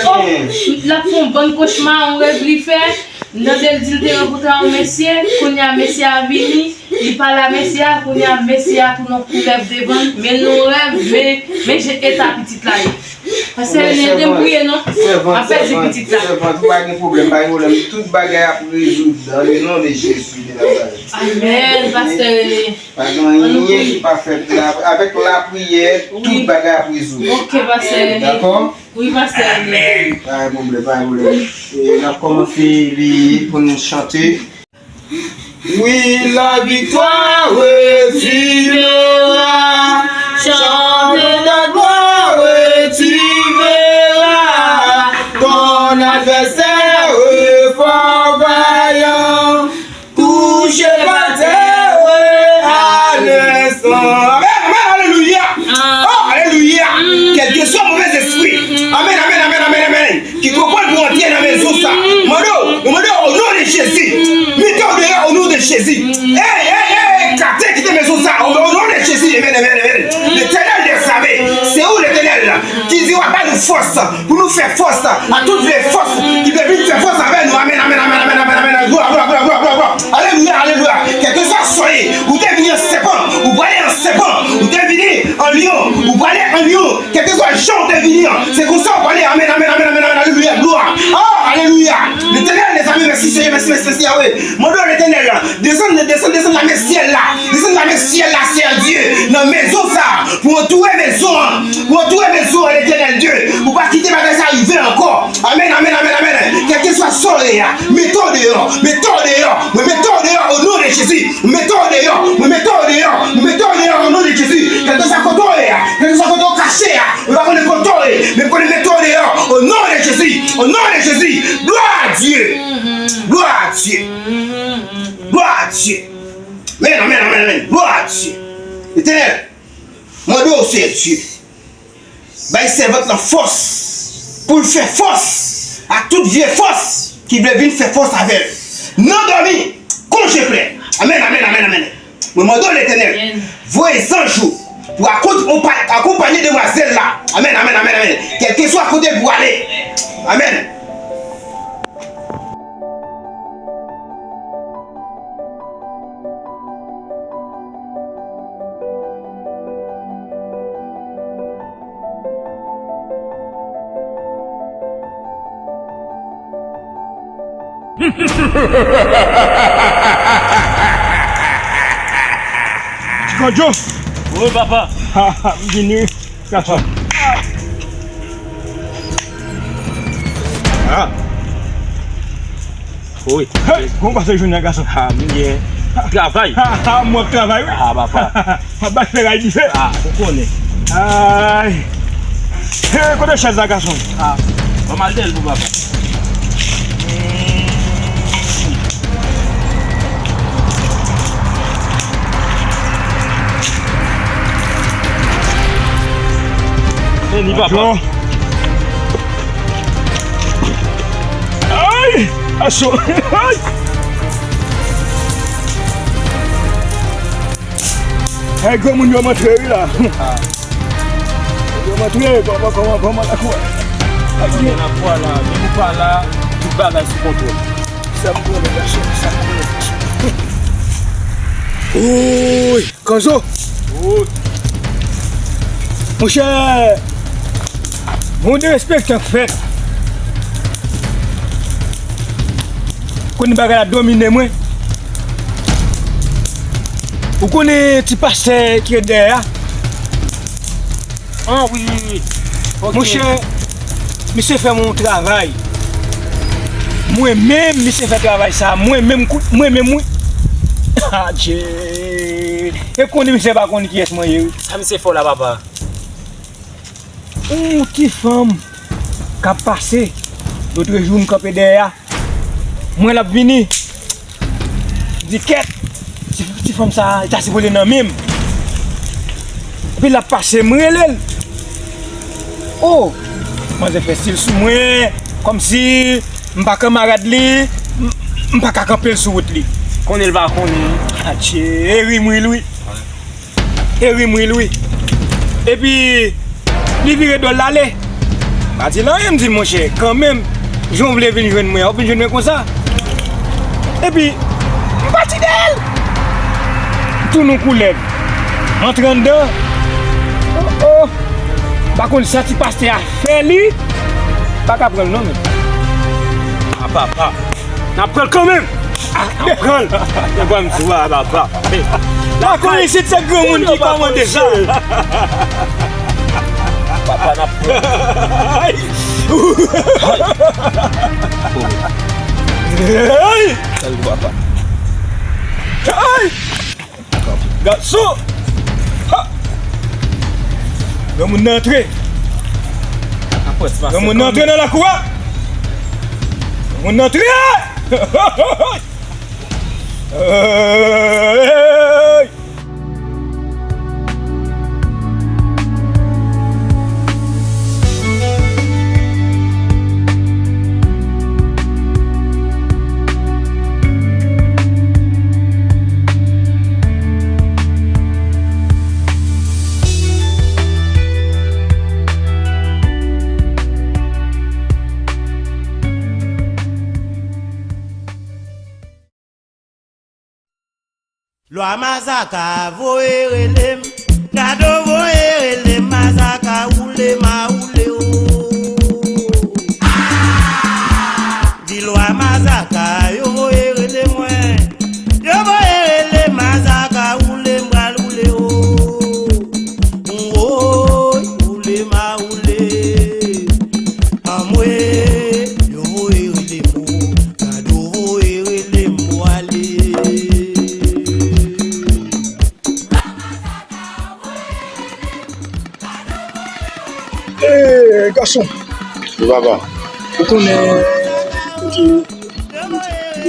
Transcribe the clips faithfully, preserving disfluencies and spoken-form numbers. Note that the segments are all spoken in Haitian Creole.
l ap fè yon bann kochma, yon rèv li fè. M tande l di l te rankontre yon mesye, kounye a mesye a vini, li pale a mesye a, kounye a mesye a tounen yon koulèv devan l, men l nan yon rèv, men, men jan eta pitit la ye. Pastè René, ede m priye non. M ap pèdi pitit la. Sèvant, ou pa gen pwoblèm, pa gen pwoblèm. Tout bagay ap rezoud dans le nom de Jésus de Nazareth. Amèn, pastè René. Pa gen anyen ki pa fèt. Avèk lapriyè, tout bagay ap rezoud. Ok, pastè René. Dakò? Wi, pastè René. Pa gen pwoblèm, pa gen pwoblèm. E n ap kòmanse li pou nou chante. Oui, la victoire tu l'auras. Chante ta gloire, tu verras. Ton adversaire fort vaillant, touché par terre à l'instant. Amen, amen, alléluia. Oh, alléluia. Kèlkeswa movèzespri. Amen, amen, amen, amen, amen. Ki konprann pou antre nan mezon sa. Mande w, nou mande w, o non de Jezi. Mete w deyò, o non de Jezi. Ey, ey, ey, ey, kate kite mezon sa. O, o non de Jezi. Amen, amen, amen. Letènèl dèzame. Se ou, Letènèl, ki di w ap ba nou fòs. Pou nou fè fòs a tout vye fòs ki te vin fè fòs avè nou. Amen, amen, amen, amen, amen, amen. Glwa, glwa, glwa, glwa, glwa, glwa. Alelouya, alelouya. Kèlkeswa sa w ye, ou te vini an sèpan, ou prale an sèpan, ou te vini an lyon, ou prale an lyon. Kèlkeswa jan ou te vini an, se konsa ou prale. Amen, amen, amen, amen, amen, alelouya, glwa. Oh, alelouya. Letènèl dèzame, mèsi Senyè, mèsi, mèsi, mèsi, Yahweh. Mande w Letènèl, desann, desann, desann lame syèl la. Desann lame syèl la, Seyè Dye. Nan mezon sa, pou antoure mezon an. Pou antoure mezon an, Letènèl Dye. Pou pa kite bagay sa rive ankò. Amèn, amèn, amèn, amèn. Kèlkeswa sa w ye a, mete w deyò, mete w deyò. Mwen mete w deyò, o non de Jezi. Mete w deyò, mwen mete w deyò, mwen mete w deyò, o non de Jezi. Kèlkeswa kote w ye a, kèlkeswa kote w kache a, mwen pa konnen kote w ye, men konnen mete w deyò, o non de Jezi, o non de Jezi. Glwa a Dye. Glwa a Dye. Glwa a Dye. Amèn, amèn, amèn, amèn. Glwa a Dye. Letènèl, mande w, Seyè Dye, bay sèvant lan fòs pou l fè fòs ak tout vye fòs ki vle vin fè fòs avè l. Nan dòmi, konje plè. Amèn, amèn, amèn, amèn. Mwen mande w, Letènèl, voye zanj ou pou akonpanye demwazèl la. Amèn, amèn, amèn, amèn. Kèlkeswa kote l prale. Amèn. Ti Kodjo. Wi, papa. Ha, ha, m vini, wi. Gason. Ah. Wi. Hey, kòman w pase jounen an, gason? Ah, m byen. Travay. Ah, ah, m wè w ap travay, wi. Ah, papa. M ap bat feray dife. Ah, ou konnen. Ay. Hey, kote chèz la, gason? Ah, ban m al dèyè l pou papa. Vini, papa. Bonjou. Aso. Ay! Ay, granmoun yo antre wi la. Yo antre, kòman, kòman, kòman la kou? Ay, konnen n ap pwa la, men nou pa la, tout bagay sou kontwòl. Sa m konnen, gason, sa m konnen. Oy! Kanzo! Monchè, yon derespektan k fèt. Konnen bagay la domine mwen. Ou konnen ti pastè ki ret dèyè a? Ah wi, wi, wi. Ok. Monchè, misye fè m yon travay. Mwen menm, misye fè travay sa. Mwen menm, kou- mwen menm, wi. Adje. E konnen misye pa konn kiyès mwen ye, wi. Sa misye fè w la, papa? Yon ti fanm k ap pase. Lotrejou, m kanpe dèyè a. M wè l ap vini. M di, kèt, ti, ti fanm sa, li ta sipoze nan men m. Epi l ap pase, m rele l. O! Manzè fè stil sou mwen, kòmsi m pa kanmarad li, m, m pa ka kanpe l sou wout li. Konnen l pa konnen. Atye, e ri m ri l wi. E ri m ri l wi. Epi, li vire do l ale. M pa di l anyen, m di l, monchè, kanmenm, jan w vle vin jwenn mwen an, w vin jwenn mwen konsa. Epi, m pati dèyè l. M tounen yon koulèv. M antre anndan. O, o. M pa konn sa ti pastè a fè li. M pa ka pran l non, men. A papa. N ap pran l kanmenm. N ap pran l. Mwen ba m di w a, papa. Lakay isit se granmoun ki kòmande sa. Papa, n ap pran l. Ay! Ay! Gason! Ha! Granmoun nan antre! Granmoun nan antre nan lakou a! Granmoun nan antre! Hey! Lwa Mazaka voye rele m, Kado voye rele m, Mazaka woule m a woule o. Di Lwa Mazaka yo voye rele mwen, yo voye rele m, Mazaka woule m pral woule o. Woy, woule m a woule. Anmwe, yo voye rele m o, Kado voye rele m pou ale. Ee, gason. Wi, papa. Ou konnen kote.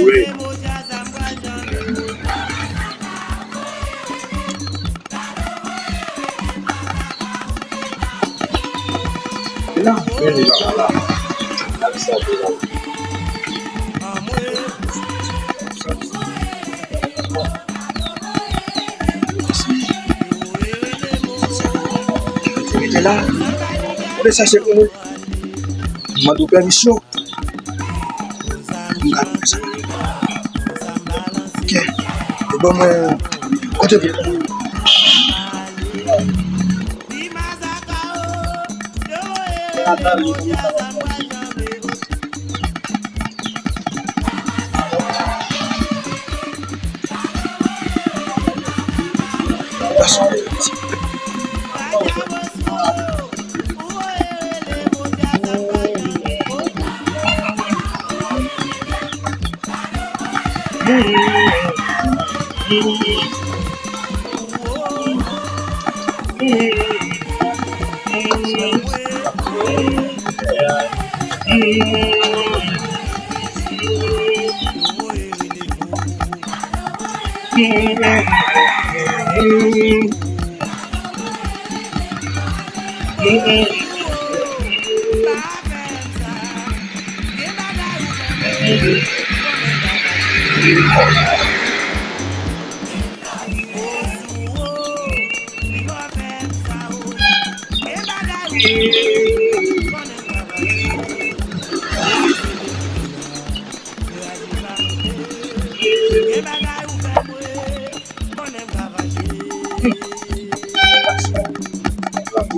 Wi. E la, men li pa la. Sa ki sa, se la. Mete la. Ou de chache pou nou. Mande w pèmisyon. Ok. E ban mwen kote pou.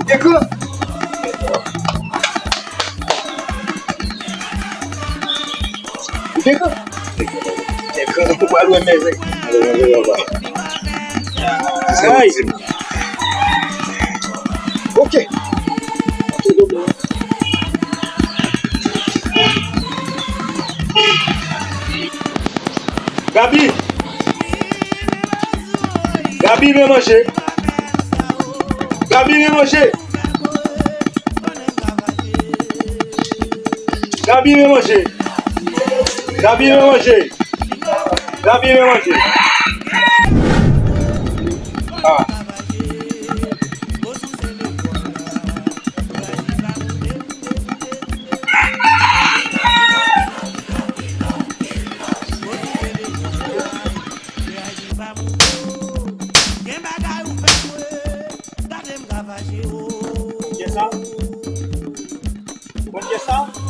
Ekran. Ekran. Ekran. Ou pral wè mèzè. Ay. Ok. Gaby! Gaby, vin manje! Gaby, vin manje! Gaby, vin manje! Gaby, vin manje! Gaby, vin manje! Ah. Kisa? Bon, kisa?